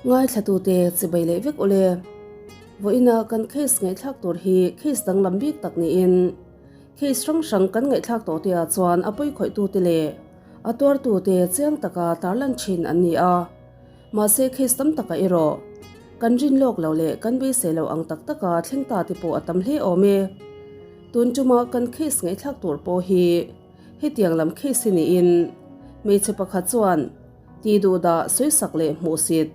Ngaithlatute chibai leh vek ule. Vawiina kan case ngaihthlak tur hi case danglam bik tak niin case hrang hrang kan ngaihthlak tawh te ah chuan a pawikhawih-tute leh a tuartute chiang taka tarlan thin an ni a. Mahse case tam takah erawh kan rin lawk lo leh kan beisei lo ang tak taka thleng ta te pawh a tam hle awm e. Tun tuma kan case ngaihthlak tur pawh hi hetiang lam case hi niin hmeichhe pakhat chuan Tih duh dah sawisak leh hmuhsit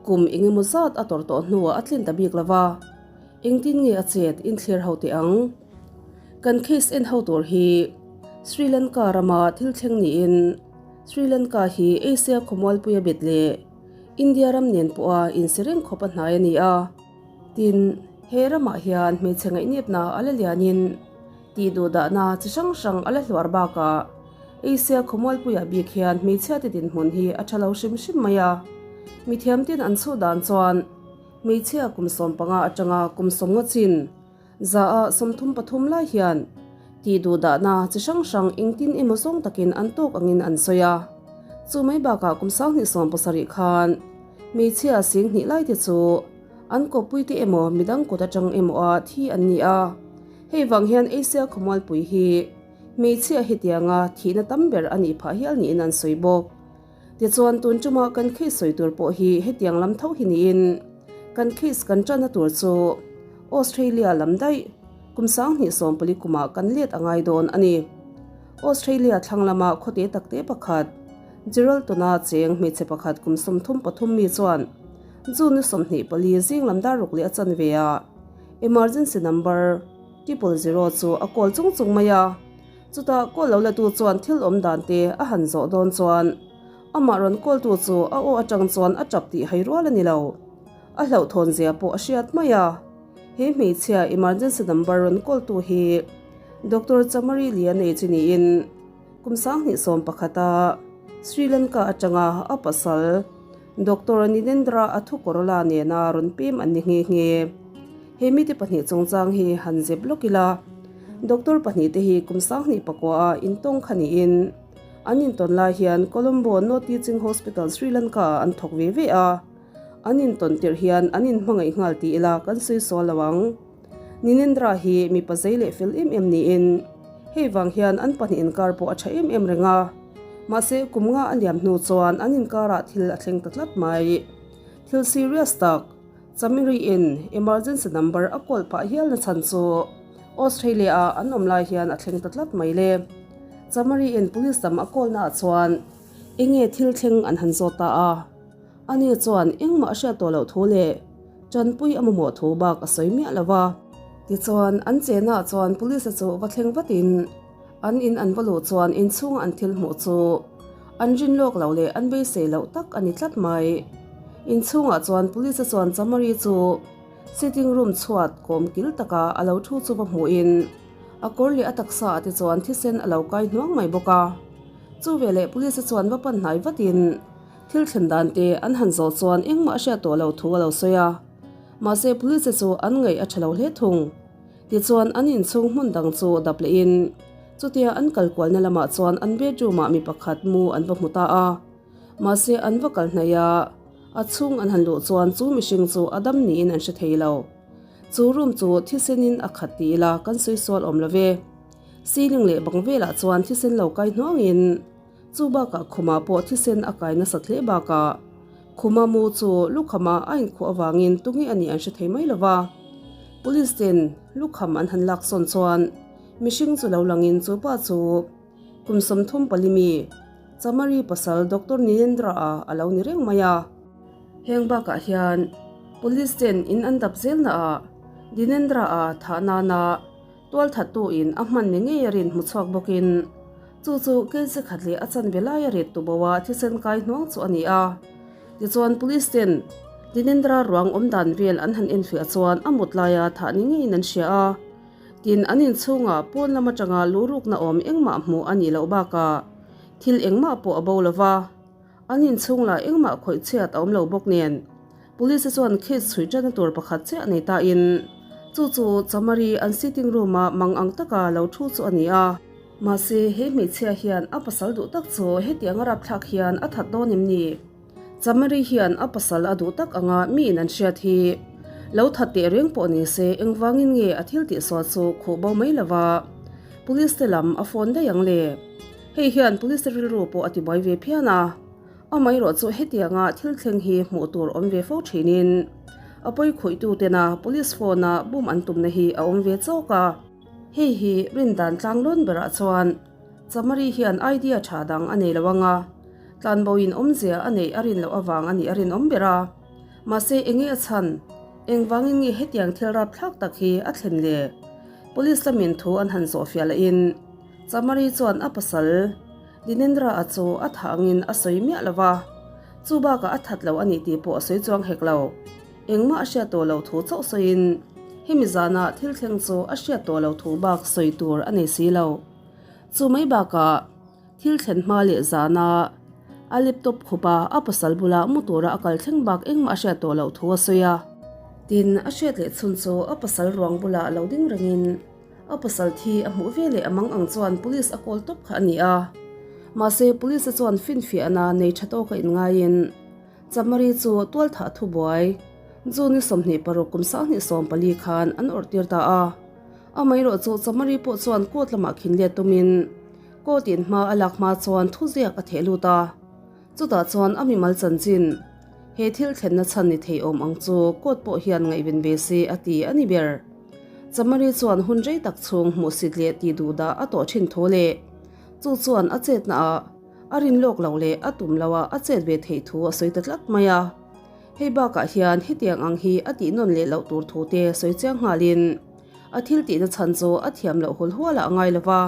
kum eng emaw zat a tawrh tawh hnuah a tlin ta bik lo va, engtin nge a chet inthlir ho teh ang? Kan case en ho tur hi Sri Lanka rama thil thleng niin Sri Lanka hi Asia khawmualpuia bet leh India ram nen pawha insi reng khawp a hnai a ni a. Tin, he ramah hian hmeichhe ngaihnepna a la lianin tih duh dahna chi hrang hrang a la hluar bakah Asia khawmualpuiah bik hian hmeichhiate dinhmun hi a tha lo hrim hrim mai a. Mithiamten an chhuh dan chuan hmeichhia kum 15 atanga kum 90 chin zaah 33 lai hian tih duh dahna chi hrang hrang engtin emaw zawng takin an tawk angin an sawi a. Chu mai bakah kum 2017 khan hmeichhia 20 laite chu an kawppuite emaw midang kut atang emaw a thi an ni a. Hei vang hian Asia khawmualpui hi Hmeichhia hetianga thihna tam ber a nih phah hial niin an sawi bawk. Tichuan tun tuma kan case sawi tur pawh hi hetiang lam tho hi niin kan case kan tanna tur chu Australia lam daih kum 2040 kumah kan let a ngai dawn a ni. Australia thlang lama khawte takte pakhat Geraldton-a cheng hmeichhe pakhat kum 33 mi chuan June ni 24 zing lam dar ruk leh a chanve ah emergency number 000 chu a kawl chung chung mai a, chutah kawl lo latu chuan thil awm dan te a han zawh dawn chuan amah rawn kawltu chu a aw atang chuan a tap tih hai rual a ni lo. A hlauhthawn zia pawh a hriat mai a, he hmeichhia emergency number rawn kawltu hi Doctor Chamari Lianei chu niin kum 2011 a Sri Lanka atanga a pasal Doctor Nilendra Athukorala nena rawn pem an ni nghe nghe. He mite pahnih chungchang hi han zep lawk ila, Doctor pahnihte hi kum 2009 a intawng kha niin an intawn lai hian Colombo North Teaching Hospital Sri Lanka ah an thawk ve ve a, an intawn tirh hian an inhmangaih nghal ti ila kan sawi sual lo ang. Nilendra hi mipa zei leh fel em em niin hei vang hian an pahnih inkar pawh a tha em em reng a. Mahse kum nga a liam hnu chuan an inkarah thil a thleng ta tlat mai. Thil serious tak, Chamiri in emergency number a call pah hial na chhan chu Australia ah an awm lai hian a thleng ta tlat mai le. Chamari in police lam a call naah chuan enge thil thleng an han zawt ta a. Ani chuan engmah a hriat tawh loh thu leh tanpui a mamawh thu bak a sawi miah lo va. Tichuan, an chenah chuan police-a chu va thleng vatin an in an va luh chuan inchhunga an thil hmuh chu an rin lawk loh leh an beisei loh tak a ni tlat mai. Inchhungah chuan police-a chuan Chamari chu sitting room chhuat kawm kil taka a lo thu chu va hmuhin a kawr leh a taksa ah te chuan thisen a lo kai hnuang mai bawk a. Chu veleh police-a chuan va pan hnai vatin Thil thlen dan te an han zawh chuan engmah a hriat tawh lo thu a lo sawi a, mahse police te chu an ngaih a tha lo hle thung. Tichuan an inchhung hmun dang chu dap lehin chutia an kal kualna lamah chuan an bedroom ah mi pakhat mu an va hmu ta a, mahse an va kal hnaih a, a chhung an han luh chuan chu mihring chu a dam niin an hre thei lo. Chu room chu thisenin a khat ti ila kan sawi sual awm lo ve. Ceiling leh bang velah chuan thisen lo kai hnuangin Chu bakah khumah pawh thisen a kai nasat hle bakah khuma mu chu lukhama a inkhuh avangin tunge a nih an hre thei mai lo va. Police ten lukham an han lak sawn chuan mihring chu lo langin chu pa chu kum 34 mi Chamari pasal Doctor Nilendra a a lo ni reng mai a. Heng bakah hian Police ten in an dap zelna ah Dinendra a thah nana Tualthattu in a hman ni ngei a rin hmu chhuak bawkin chu chu keiche khat leh a chanve lai a rit tubo a thisen kai hnuang chu a ni a. Tichuan Police ten Dinendra ruang awm dan vel an han enfiah chuan a mut laia thah ni ngeiin an hria a. Tin an inchhungah pawn lam atanga lurukna awm engmah hmuh a nih loh bakah thil engmah pawh a bo lova. An inchhung lah engmah khawih chhiat a awm lo bawk nen Police chuan case chhui ṭanna tur pakhat chiah nei ta in chu chu Chamari an sitting room a mang ang taka lo thu chu a ni a. Mahse he hmeichhia hian a pasal duh tak chu hetiang a rapthlak hian a that dawn em ni? Chamari hian a pasal a duh tak anga miin an hriat hi lo that teh reng pawh ni se engvangin nge a thil tihsual chu khuh bo mai lova Police te lam a phone daih ang le? Hei hian Police te rilru pawh a tibuai ve phian a, amaherawh chu hetianga thil thleng hi hmuh tur awm ve fo thinin a pawi khawitu tena Police phone a bum an tumna hi a awm ve chawk a. Hei hi rindan tlanglawn berah chuan Chamari hian idea tha dang a nei lo anga, tlanboin awmzia a neih a rin loh avang a nih a rinawm ber a. Mahse enge a chhan? Engvangin nge hetiang thil rapthlak tak hi a thlen le? Police lamin thu an han zawh fiah lahin Chamari chuan a pasal Dinendra-a chu a thah angin a sawi miah lo va, chu bakah a that lo a nih tih pawh a sawi chuang hek lo. Engmah a hriat tawh loh thu chauh sawiin hemi zana thil thleng chu a hriat tawh loh thu bak sawi tur a nei si lo. Chu mai bakah thil thlen hma leh zana a laptop khupa a pasal bula mu tura a kal thleng bak engmah a hriat tawh loh thu a sawi a. Tin, a hriat leh chhun chu a pasal ruang bula lo ding rengin a pasal thi a hmuh ve leh a mang ang chuan police a kawl tawp kha a ni a. Mahse, police-a chuan finfiahna nei tha tawka inngaiin Chamari chu tualthah thubuai June ni 26 kum 2014 khan an awrh tir ta a. Amaherawh chu Chamari pawh chuan court lamah khin let tumin court in hma a lak hma chuan thuziak a theh lut a. Chutah chuan a mimal chanchin he thil thlenna chhan ni thei awm ang chu court pawh hian ngaihven ve se a ti a ni ber. Chamari chuan hun rei tak chhung hmuhsit leh tih duh dah a tawh thin thu leh chu chuan a chetna ah A rin lawk loh leh a tum loh a a chet ve theih thu a sawi ta tlat mai a. Hei bakah hian hetiang ang hi a tih nawn leh loh tur thu te sawi chiang nghalin a thil tihna chhan chu a thiam loh hul hualah a ngai lo va.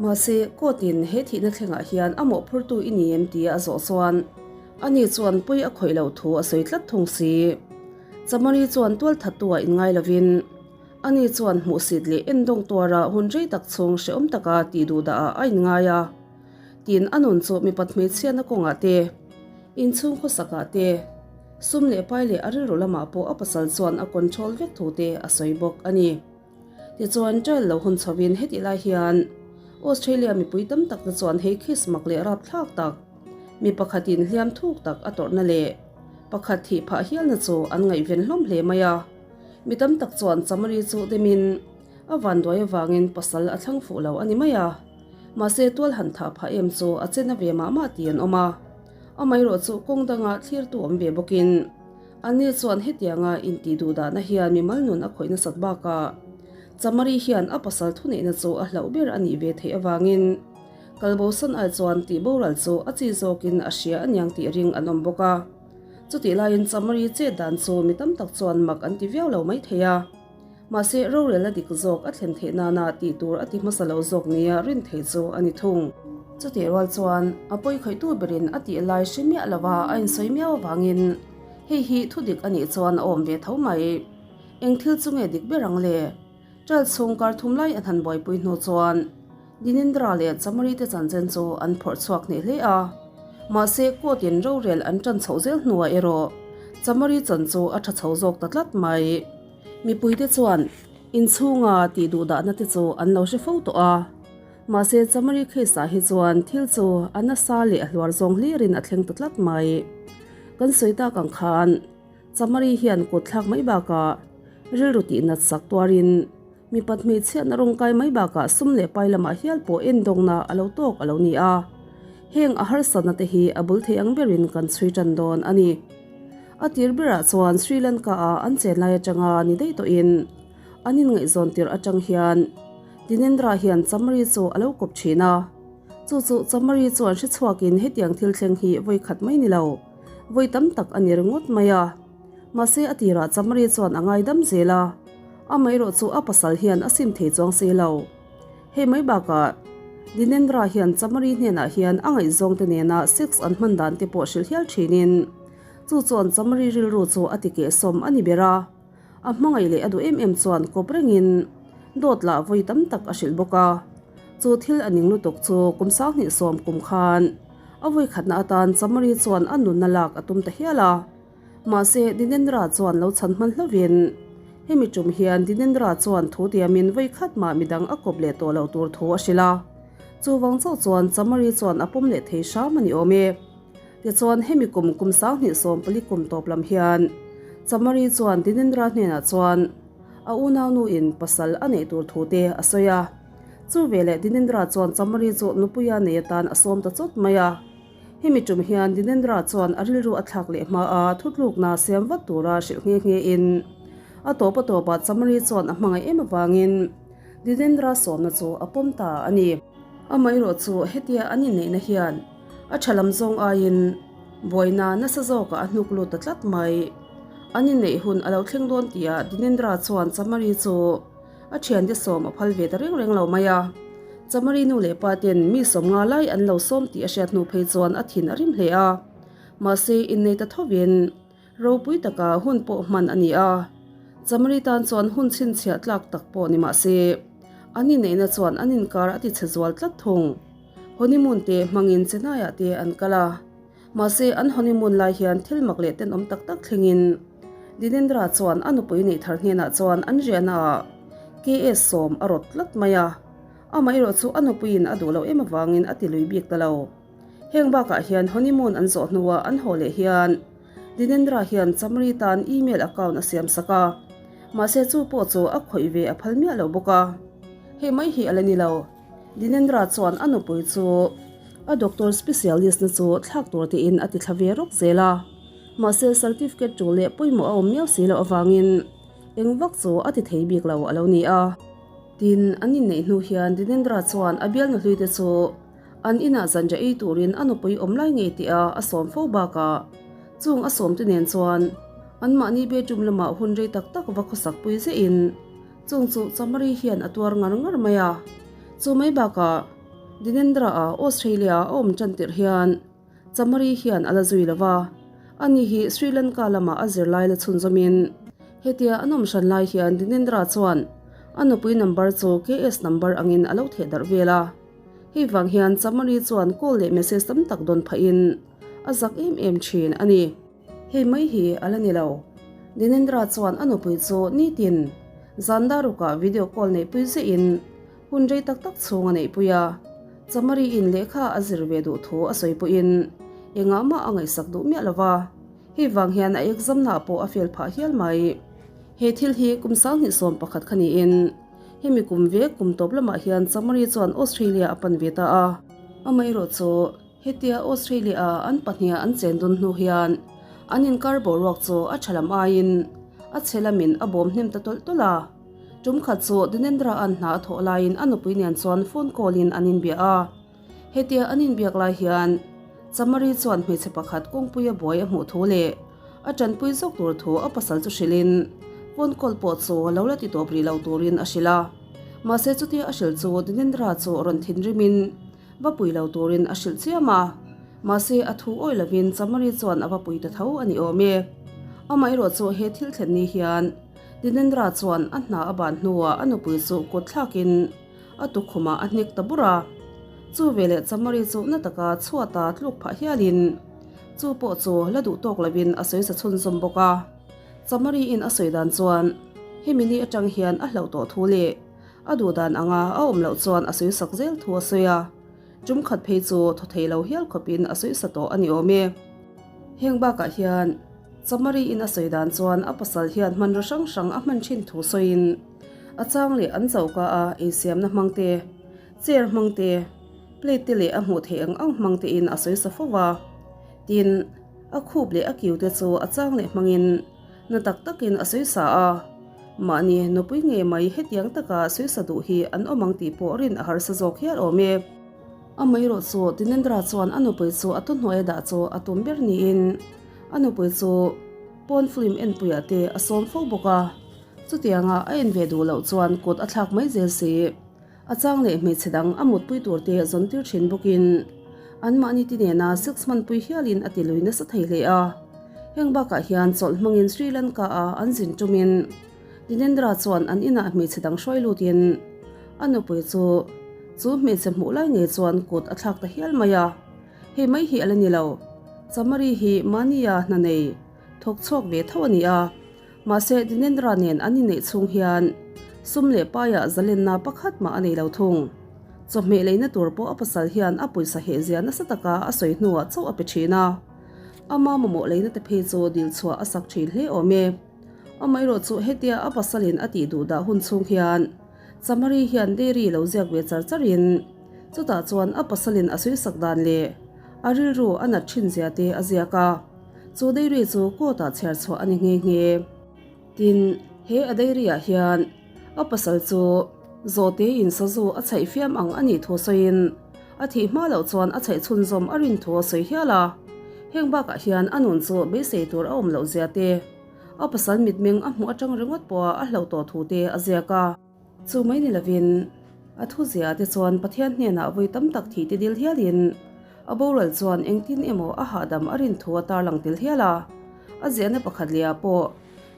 Mahse, court-in he thihna thlengah hian a mawhphurtu i ni em tia a zawh chuan ani chuan pawi a khawih loh thu a sawi tlat thung si. Chamari chuan tualthattu-ah inngai lovin ani chuan hmuhsit leh endawng tuara hun rei tak chhung hrehawm taka tih duhdah-ah a inngai a. Tin, a nun chu mipat hmeichhiatna kawngah te, inchhung khawsakah te, sum leh pai leh a rilru lamah pawh a pasal chuan a control vek thu te a sawi bawk a ni. Tichuan, trial lo hun chhovin hetih lai hian Australia mipui tam tak te chuan hei case mak leh rapthlak tak, mi pakhatin hliam thuk tak a tawrhna leh pakhat thih phah hialna chu an ngaihven hlawm hle mai a. Mi tam tak chuan Chamari chu demin a vanduai avangin pasal a thlang fuh lo a ni mai a. Mahse tual han thah phah em chu a chena ve mah mah tih an awm a, amaherawh chu kawng danga thlirtu awm ve bawkin anni chuan hetianga intih duh dahna hian mimal nun a khawih nasat bakah Chamari hian a pasal thuneihna chu a hlauh ber a nih ve theih avangin kalbosan ai chuan tih boral chu a chi zawkin a hria aniang tih ring an awm bawk a. Chutih laiin Chamari chet dan chu mi tam tak chuan mak an ti viau lo maithei a. Mahse, rorelna dik zawk a thlen theih nana tih tur a ti hmasa lo zawk nia rin theih chu a ni thung. Chutih rual chuan, a pawi khawihtu berin a tih lai hre miah lova a insawi miau avangin hei hi thu dik a nih chuan a awm ve tho mai. Eng thil chu nge dik ber ang le? Trial chhung kar thum lai an han buaipui hnu chuan Dinendra leh Chamari te chanchin chu an phawrh chhuak hneh hle a. Mahse, court in rorel an tan chhoh zel hnuah erawh Chamari chan chu a tha chho zawk ta tlat mai. Mipuite chuan inchhunga tih duhdahna te chu an lo hre fo tawh a, mahse Chamari case-ah hi chuan thil chu a nasa leh a hluar zawng hlirin a thleng ta tlat mai. Kan sawi tak ang khan Chamari hian kut thlak mai bakah rilru tih nat sak tuarin mipat hmeichhiatna rawngkai mai bakah sum leh pai lamah hial pawh endawngna a lo tawk a lo ni a, heng a harsatna te hi a bul thei ang berin kan chhui tan dawn a ni. A tir berah chuan Sri Lanka-ah an chen lai atanga ni daih tawhin an inngaihzawn tirh atang hian Dinendra hian Chamari chu a lo kawp thin a. Chu chu Chamari chuan hre chhuakin hetiang thil thleng hi vawi khat mai ni lo, vawi tam tak a ni ringawt mai a. Mahse a tirah Chamari chuan a ngaidam zel a, amaherawh chu a pasal hian a sim thei chuang si lo. Hei mai bakah Dinendra hian Chamari hnenah hian a ngaihzawngte nena sex an hman dan te pawh hrilh hial thinin, Chu chuan Chamari rilru chu a ti kehsawm a ni ber a, a hmangaih leh a duh em em chuan kawp rengin dawt lah vawi tam tak a hrilh bawk a. Chu thil a ning lutuk chu kum 2010 kum khan a vawi khatna atan Chamari chuan a nunna lak a tum ta hial a. Mahse, Dinendra chuan lo chhan hman hlovin hemi tum hian Dinendra chuan thu tiamin vawi khat mah midang a kawp leh tawh loh tur thu a hrilh a. Chuvang chauh chuan Chamari chuan a pawm leh thei hram a ni awm e. Tichuan, hemi kum kum 2040 kum tawp lam hian Chamari chuan Dinendra hnenah chuan a unaunuin pasal a neih tur thu te a sawi a. Chu veleh Dinendra chuan Chamari chu nupuia nei atan a sawm ta chawt mai a. Hemi tum hian Dinendra chuan a rilru a thlak leh hma a, thutlukna siam vat tura hrilh nghe nghe in a tawp a tawpah Chamari chuan a hmangaih em avangin Dinendra sawmna chu a pawm ta a ni. Amaherawh chu hetia an inneihna hian a tha lam zawng aiin buaina nasa zawkah a hnuk lut ta tlat mai. An inneih hun a lo thleng dawn tihah Dinendra chuan Chamari chu A thiante sawm a phal ve ta reng reng lo mai a. Chamari nu leh pa ten mi sawm nga lai an lo sawm tih a hriat hnu phei chuan a thin a rim hle a. Mahse, innei ta thovin ropui taka hun pawh hman a ni a. Chamari tan chuan hun chhinchhiah tlak tak pawh ni mah se, an inneihna chuan an inkar a tichhe zual tlat thung. Honeymoon te hmangin Chennai ah te an kal a. Mahse, an honeymoon lai hian thil mak leh tenawm tak tak thlengin Dinendra chuan a nupui neih thar hnenah chuan an riahnaah KS sawm a rawt tlat mai a. Amaherawh chu a nupuiin a duh loh em avangin a ti lui bik ta lo. Heng bakah hian honeymoon an zawh hnuah an haw leh hian Dinendra hian Chamri tan email account a siam sak a. Mahse, chu pawh chu a khawih ve a phal miah lo bawk a. Hei mai hi a la ni lo. Dinendra chuan a nupui chu a doctor specialist na chu thlak tur tiin a ti thla ve rawk zel a, mahse certificate tul leh pawimawh a awm miau si loh avangin eng vak chu a ti thei bik lo a lo ni a. Tin, an inneih hnu hian Dinendra chuan a bialnu hlui te chu an inah zanriah ei turin a nupui awm lai ngei tih a a sawm fo bakah chung a sawmte nen chuan anmahni bedroom lamah hun rei tak tak va khawsak pui zehin Chung chu Chamari hian a tuar ngar ngar mai a. Chu mai bakah Dinendra-a Australia a awm tan tirh hian Chamari hian a la zui lo va. Ani hi Sri Lanka lamah a zirlai la chhunzawmin hetia an awm hran lai hian Dinendra chuan a nupui number chu KS number angin a lo theh darh vel a. Hei vang hian Chamari chuan call leh message tam tak dawn phahin a zak em em thin a ni. Hei mai hi a la ni lo. Dinendra chuan a nupui chu nitin zan darukah video call neihpui zehin hun rei tak tak chhung a neihpui a. Chamari-in lehkha a zir ve duh thu a sawi pawhin engah mah a ngaihsak duh miah lo va, hei vang hian a exam nah pawh a fail phah hial mai. He thil hi kum 2011 kha niin hemi kum vek kum tawp lamah hian Chamari chuan Australia a pan ve ta a. Amaherawhchu chu. Hetia Australia-a an pahniha an chen dun hnu hian an inkar boruak chu a tha lam aiin a chhe lamin a bawm hnem ta tawlh tawlh a. Tum khat chu Dinendra-a'n hna a thawh laiin a nupui nen chuan phone call-in an inbia a. Hetia an inbiak lai hian Chamari chuan hmeichhe pakhat kawngpuia buai a hmuh thu leh a tanpui zawk tur thu a pasal chu hrilhin phone call pawh chu lo la ti tawp rih lo turin a hrilh a. Mahse chutia a hrilh chu Dinendra chu rawn thinrimin Va pui lo turin a hrilh chiam a, mahse a thu awih lovin Chamari chuan a va pui ta tho a ni awm e. Amaherawh chu he thil thlen ni hian Dinendra chuan a hna a ban hnuah a nupui chu kut thlakin a tukhumah a hnek ta bur a. Chu veleh Chamari chu na taka chhuata tluk phah hialin chu pawh chu la duh tawk lovin a sawi sa chhunzawm bawk a. Chamari-in a sawi dan chuan hemi ni atang hian a hlauh tawh thu leh A duh dan anga a awm loh chuan a sawi sak zel thu a sawi a, tum khat phei chu thaw thei lo hial khawpin a sawi sa tawh a ni awm e. Heng bakah hian Chamari-in a sawi dan chuan a pasal hian hmanraw hrang hrang a hman thin thu sawiin a chang leh an choka a eisiamna hmang te, chair hmang te, plate te leh a hmuh theih ang ang hmang tein a sawi sa fo va. Tin, a khup leh a kiu te chu a chang leh hmangin Na tak takin a sawi sa a, mahni nupui nge mai hetiang taka sawi sa duh hi an awm ang tih pawh rin a harsa zawk hial awm e. Amaherawh chu Dinendra chuan a nupui chu a thuhnuai a dah chu a tum ber niin a nupui chu pawn film enpuiah te a sawm fo bawk a, chutianga a en ve duh loh chuan kut a thlak mai zel si. A chang leh hmeichhe dang a mutpui tur te zawn tir thin bawkin anmahni ti nena sex hmanpui hialin a ti lui nasa thei hle a. Heng bakah hian chawlh hmangin Sri Lanka-a an zin tumin Dinendra chuan an inah hmeichhe dang hruai lutin a nupui chu chu hmeichhe hmuh lai ngei chuan kut a thlak ta hial mai a. Hei mai hi a la ni lo, Chamari hi mahnia hna nei thawk chhuak ve tho a ni a. Mahse, Dinendra nen an inneih chhung hian sum leh paiah zalenna pakhat mah a nei lo thung. Chawhmeh leina tur pawh a pasal hian a pawisa heh zia nasa taka a sawi hnuah chauh a pe thin a. Ama mamawh leina te phei chu dil chhuah a sak thin hle awm e. Amaherawh chu hetia a pasalin a tih duh dah hun chhung hian Chamari hian dairy lo ziak ve char charin chutah chuan a pasalin a sawisak dan leh a rilru a nat thin zia te a ziak a, chu dairy chu court ah chhiar chhuah a ni nghe nghe. Tin, he a dairy ah hian a pasal chu zawhte in sazu a chhaih fiam ang a nih thu sawiin a thih hma loh chuan a chhaih chhunzawm a rin thu a sawi hial a. Heng bakah hian a nun chu beisei tur a awm loh zia te, a pasal mitmeng a hmuh atang ringawt pawha a hlauh tawh thu te a ziak a. Chu mai ni lovin, a thuzia te chuan Pathian hnenah vawi tam tak thih te dil hialin a boral chuan engtin emaw a hahdam a rin thu a tarlang tel hial a. A ziahna pakhat leh ah pawh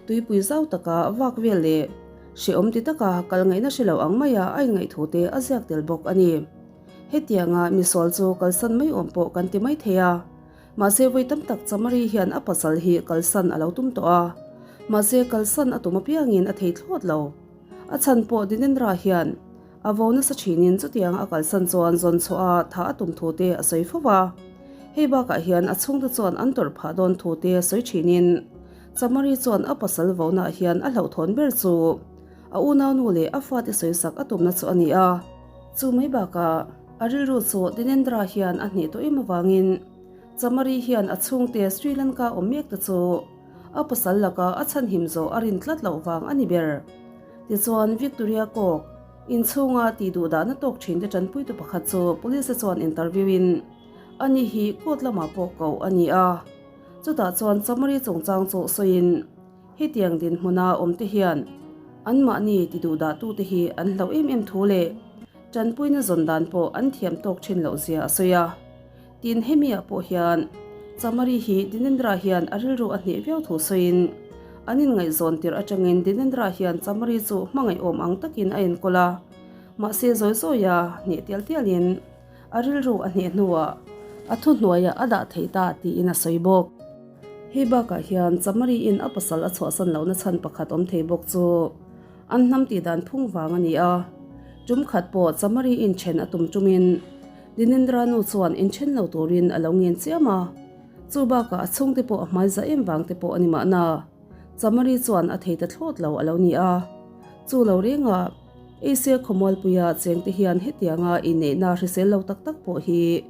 tuipui zau taka vak vel leh hrehawm ti taka kal ngaihna hre lo ang maia a inngaih thu te a ziak tel bawk a ni. Hetianga misual chu kalsan mai awm pawh kan ti mai thei a. Mahse vawi tam tak Chamari hian a pasal hi kalsan a lo tum tawh a, mahse kalsan a tum apiangin a thei thlawt lo. A chhan pawh Dinendra hian a vo nasa thinin chutiang a kalsan chuan zawn chhuah a tha a tum thu te a sawi fo va. Hei bakah hian a chhungte chuan an tawrh phah dawn thu te sawi thinin Chamari chuan a pasal vonaah hian a hlauhthawn ber chu a unaunu leh a fate sawisak a tumna chu a ni a. Chu mai bakah A rilru chu Dinendra hian a hneh tawh em avangin Chamari hian a chhungte Sri Lanka awm mek te chu a pasal laka a chhanhim zawh a rin tlat loh vang a ni ber. Tichuan Victoria Kawk inchhunga tih duh dahna tawk thin te tanpuitu pakhat chu police te chuan interview in ani hi court lamah pawh koh a ni a. Chutah chuan Chamari chungchang chu sawiin Hetiang dinhmuna awmte hian anmahni ti duhdahtute hi an hlauh em em thu leh tanpuina zawn dan pawh an thiam tawk thin loh zia a sawi a. Tin, hemiah pawh hian Chamari hi Dinendra hian a rilru a hneh viau thu sawiin an inngaihzawn tirh atangin Dinendra hian Chamari chu hmangaihawm ang takin a enkawl a, mahse zawi zawia hneh tial tialin a rilru a hneh hnuah a thuhnuaiah a dah thei ta tiin a sawi bawk. Hei bakah hian Chamari-in a pasal a chhuahsan lohna chhan pakhat awm thei bawk chu an hnam tih dan phung vang a ni a. Tum khat pawh Chamari-in then a tum tumin Dinendra nu chuan inthen lo turin a lo ngen chiam a. Chu bakah a chhungte pawh a hmai za em vang te pawh a ni mahna Chamari chuan a thei ta thlawt lo a lo ni a. Chu lo rengah Asia khawmualpuia chengte hian hetianga inneihna hrisel lo tak tak pawh hi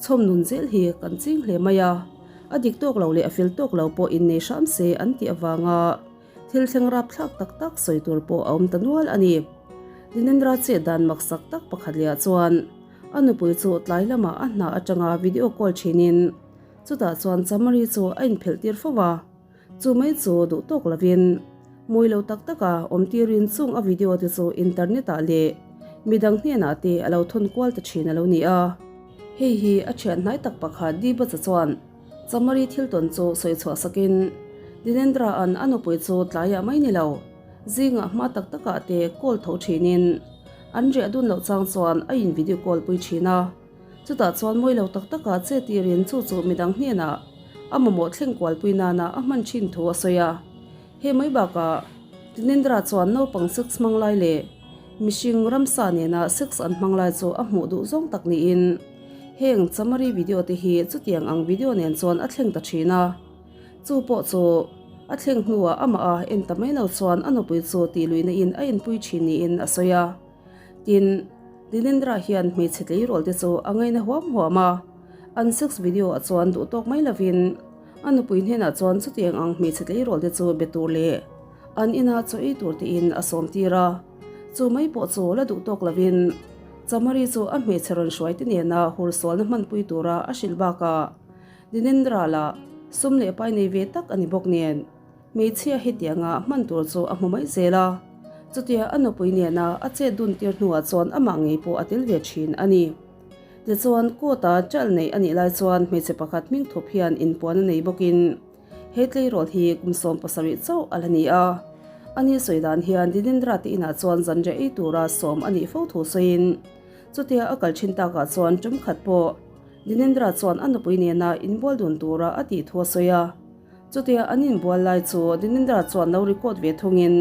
chhawm nun zel hi kan ching hle mai a. A dik tawk lo leh a fel tawk lo pawh innei hram se an tih avanga thil thleng rapthlak tak tak sawi tur pawh a awm ta nual a ni. Dinendra chet dan maksak tak pakhat lehah chuan a nupui chu tlai lamah a hna atanga video call thinin chutah chuan Chamari chu a inphelh tir fo a, chu mai chu duh tawk lovin mawi lo tak taka awm tirin chung a video te chu internet ah leh midang hnenah te a lo thawn kual ta thin a lo ni a. Hei hi a thian hnai tak pakhat Dibacha chuan Chamari thil tawn chu sawi chhuah sakin Dinendra-a'n a nupui chu tlaiah mai ni lo, zingah hma tak takah te call tho thinin an riah dun loh chang chuan a in video call pui thin a. Chutah chuan mawi lo tak takah che tirin chu chu midang hnenah a mamawh thleng kual pui nana a hman thin thu a sawi a. He mai bakah Dinendra chuan naupang sex hmang lai leh Mihring ramsa nena sex an hmang lai chu a hmuh duh zawng tak niin heng Chamari video te hi chutiang ang video nen chuan a thleng ta thin a. Chu pawh chu a thleng hnuah amah a en ta mai lo chuan a nupui chu tih luihna in a enpui thin niin a sawi a. Tin, Dinendra hian hmeichhe tleirawl te chu a ngaina huam huam a, an sex video ah chuan duh tawk mai lovin a nupui hnenah chuan chutiang ang hmeichhe tleirawl te chu be tur leh An inah chaw ei tur tiin a sawm tir a, chu mai pawh chu la duh tawk lovin Chamari chu a hmeichhe rawn hruai te nena hur sualna hmanpui tura a hrilh bakah Dinendra lah sum leh pai nei ve tak a ni bawk nen hmeichhia hetianga hman tur chu a hmu mai zel a, chutia a nupui nena a chet dun tir hnuah chuan amah ngei pawh a tel ve thin a ni. Tichuan court-a trial neih a nih lai chuan hmeichhe pakhat hming thup hian inpuan a nei bawkin, He tleirawl hi kum 70 chauh a la ni a, a ni sawi dan hian Dinendra te inah chuan zanriah ei tura sawm a nih fo thu sawiin chutia a kal thin takah chuan tum khat pawh Dinendra chuan a nupui nena inbual dun tura a tih thu a sawi a. Chutia an inbual lai chu Dinendra chuan lo record ve thungin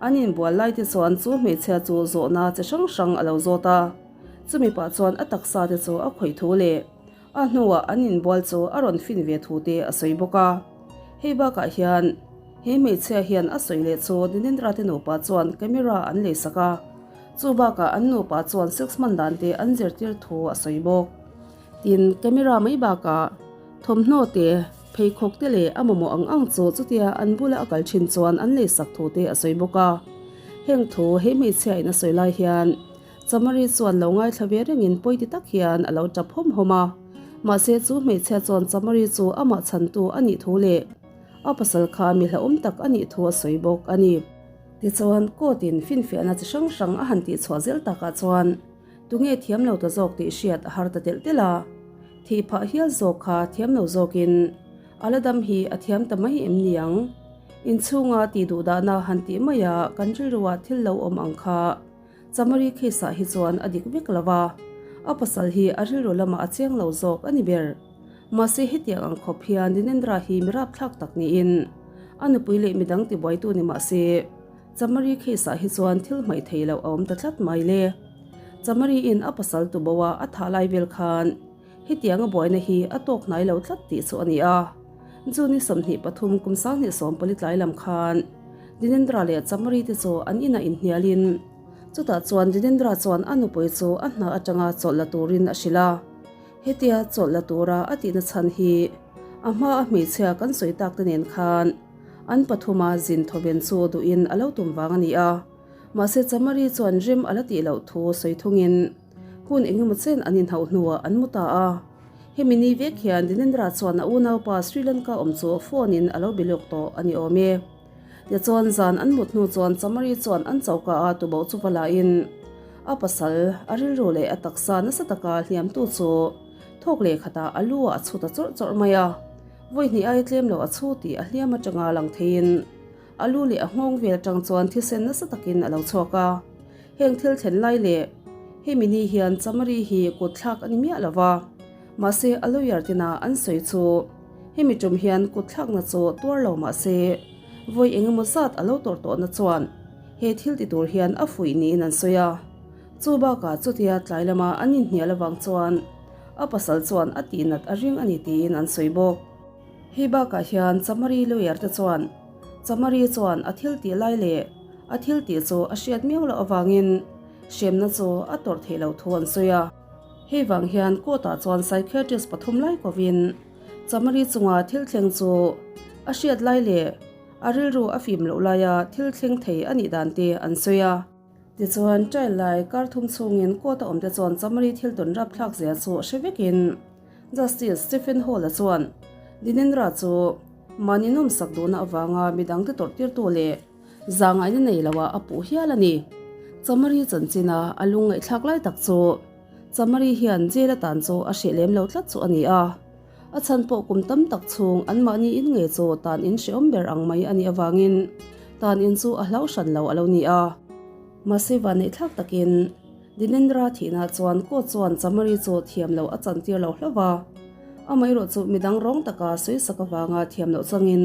an inbual lai te chuan chu hmeichhia chu zawhna chi hrang hrang a lo zawt a, chumi pah chuan a taksa te chu a khawih thu leh. A hnuah an inbual chu a rawn fin ve thu te a sawi bawk a. Hei bakah hian he hmeichhia hian a sawi leh chu Dinendra te nupa chuan camera an leisak a, chu bakah an nupa chuan sex hman dan te an zirtir thu a sawi bawk. Tin, camera mai bakah thawmhnaw te, pheikhawk te leh a mamawh ang ang chu chutia an bula a kal thin chuan an leisak thu te a sawi bawk a. Heng thu he hmeichhia in a sawi lai hian Chamari chuan lo ngaithla ve rengin pawi ti tak hian a lo tap hawm hawm a. Mahse chu hmeichhia chuan Chamari chu amah chhantu a nih thu leh a pasal kha mi hlauhawm tak a nih thu a sawi bawk a ni. Tichuan court in finfiahna chi hrang hrang a han tihchhuah zel takah chuan tunge thiam lo ta zawk tih hriat a har ta telh telh a. Thih phah hial zawk kha thiam lo zawkin a la dam hi a thiam ta mai em ni ang? Inchhunga tih duh dahna han tih maia kan rilruah thil lo awm ang kha Chamari case ah hi chuan a dik vek lo a, a pasal hi a rilru lamah a chiang lo zawk a ni ber. Mahse hetiang ang khawp hian Dinendra hi mi rapthlak tak niin a nupui leh midang tibuaitu ni mah se Chamari case ah hi chuan thil hmaih thei loh a awm ta tlat mai le. Chamari in a pasal tubo a a thah lai vel khan hetiang a buaina hi a tawk hnai lo tlat tih chu a ni a. June 23 kum 2020 tlai lam khan Dinendra leh Chamari te chu an inah inhnialin chutah chuan Dinendra chuan a nupui chu a hna atanga chawlh la turin a hrilh a. Hetia chawlh la tura a tihna chhan hi a hma a hmeichhia kan sawi tak te nen khan an pathuma zin thawven chu duhin a lo tum vang a ni a. Mahse Chamari chuan rem a la tih loh thu sawi thungin hun engemaw chen an inhauh hnuah an mu ta a. Hemi ni vek hian Dinendra chuan a unaupa Sri Lanka awm chu phone in a lo be lawk tawh a ni awm e. Tichuan zan an mut hnu chuan Chamari chuan an choka a tuboh chu va la in a pasal, a rilru leh a taksa nasa taka hliamtu chu thawk leh khatah a lu ah a chhu ta chawrh chawrh mai a. Vawi hnih ai tlem lo a chhu tih a hliam atanga lang theiin a lu leh a nghawng vel atang chuan thisen nasa takin a lo chhuak a. Heng thil thlen lai leh hemi ni hian Chamari hi kut thlak a ni miah lo va, mahse a lawyer tina an sawi chu hemi tum hian kut thlakna chu tuar lo mahse vawi eng emaw zat a lo tawrh tawhna chuan he thil ti tur hian a fuih niin an sawi a. Chu bakah chutia tlai lama an inhnial avang chuan a pasal chuan a tihnat a ring a ni tiin an sawi bawk. Hei bakah hian Chamari lawyer te chuan Chamari chuan a thil tih lai leh a thil tih chu a hriat miau loh avangin hremna chu a tawrh theih loh thu an sawi a. Hei vang hian court ah chuan psychiatrist pathum lai kovin Chamari chunga thil thleng chu a hriat lai leh a rilru a fim loh laia thil thleng thei a nih dan te an sawi a. Tichuan, trial lai kar thum chhungin court a awmte chuan Chamari thil tawn rapthlak zia chu hre vekin Justice Stephen Hall-a chuan Dinendra chu mahni nawmsak duhna avanga midangte tawrhtirtu leh zangaihna nei loah a puh hial a ni. Chamari chanchina a lungngaihthlak lai tak chu Chamari hian jail atan chu a hreh lem lo tlat chu a ni a. A chhan pawh kum tam tak chhung anmahni in ngei chu tan in hrehawm ber ang mai a nih avangin tan in chu a hlau hran lo a lo ni a. Mahse vanneihthlak takin Dinendra thihna chuan court chuan Chamari chu thiam loh a chantir lo hlauh va, amaherawh chu midang rawng taka sawisak avanga thiam loh changin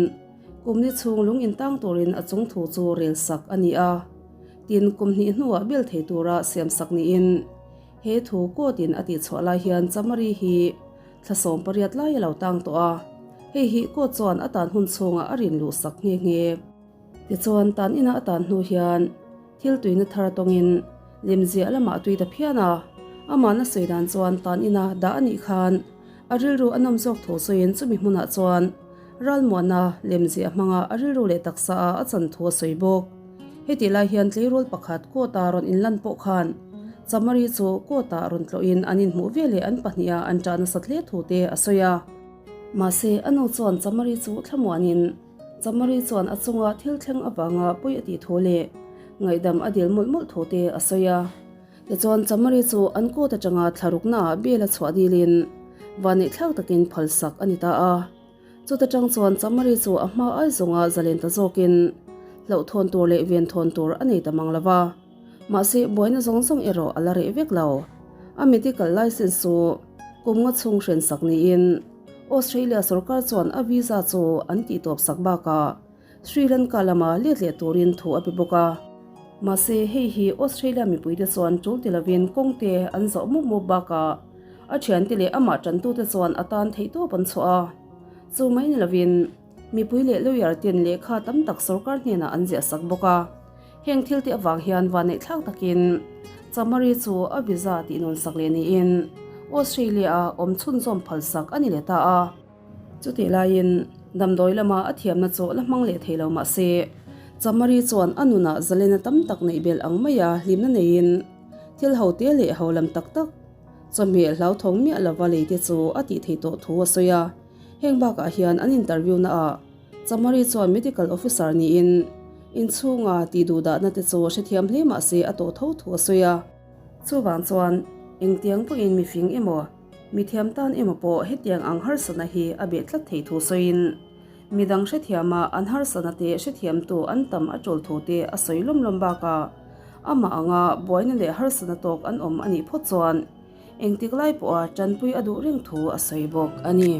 kum ni chhung lung intang turin a chung thu chu rel sak a ni a. Tin, kum hnih hnuah bel thei tura siam sak niin he thu court in a tihchhuah lai hian Chamari hi Thla 18 lai a lo tang tawh a, hei hi court chuan a tan hun chhungah a rin luh sak nghe nghe. Tichuan, tan ina a tan hnu hian thil tuina thar tawngin lemziah lamah a tui ta phian a, amahna sawi dan chuan tan ina dah a nih khan a rilru a nawm zawk thu sawiin chumi hmunah chuan ralmuahna lemziah hmanga a rilru leh taksa ah a chan thu a sawi bawk. Hetih lai hian tleirawl pakhat court-a rawn inlan pawh khan Chamari chu court-ah rawn tlawhin an inhmuh veleh an pahniha an ṭah nasat hle thu te a sawi a. Mahse, a nu chuan Chamari chu thlamuanin Chamari chuan a chunga thil thleng avanga pawi a tih thu leh ngaihdam a dil mawlh mawlh thu te a sawi a. Tichuan, Chamari chu an court aṭanga thlaruknaah bail a chhuah dilin vanneihthlak takin phalsak a ni ta a. Chuta tang chuan Chamari chu a hma ai zawnga zalen ta zawkin hlauhthawn tur leh venthawn tur a nei ta mang lo va. Mahse, buaina zawng zawng erawh a la reh vek lo. A medical licence chu kum nga chhung hrensak niin Australia sorkar chuan a visa chu an tihtawp sak bakah Sri Lanka lama let leh turin thu a pe bawk a. Mahse, hei hi Australia mipuite chuan tul ti lovin kawngte an zawh mup mup bakah. A thiante leh amah tantute chuan a tan theihtawp an chhuah a. Chu mai ni lovin mipui leh lawyer ten lehkha tam tak sorkar hnenah an ziah sak bawk a. Heng thil te avang hian vaneihthlak takin Chamari chu a visa tihnawn sak leh niin Australia-a awm chhunzawm phalsak a ni leh ta a. Chutih laiin damdawi lama a thiamna chu la hmang leh thei lo mah se, Chamari chuan a nunah zalena tam tak neih belh ang maia hlimna neiin thil ho te leh ho lam tak tak chawhmeh hlauthawng miah lova lei te chu a tih theih tawh thu a sawi a. Heng bakah hian an interview naah Chamari chuan medical officer niin inchhunga tih duhdahna te chu hrethiam hle mah se a tawh tho thu a sawi a. Chuvang chuan engtiang pawhin mifing emaw, Mithiam tan emaw pawh hetiang ang harsatna hi a beh tlat thei thu sawiin, midang hrethiama an harsatna te hrethiamtu an tam a tul thu te a sawi lawm lawm bakah amah anga buaina leh harsatna tawk an awm a nih phawt chuan engtik lai pawha tanpui a duh reng thu a sawi bawk a ni.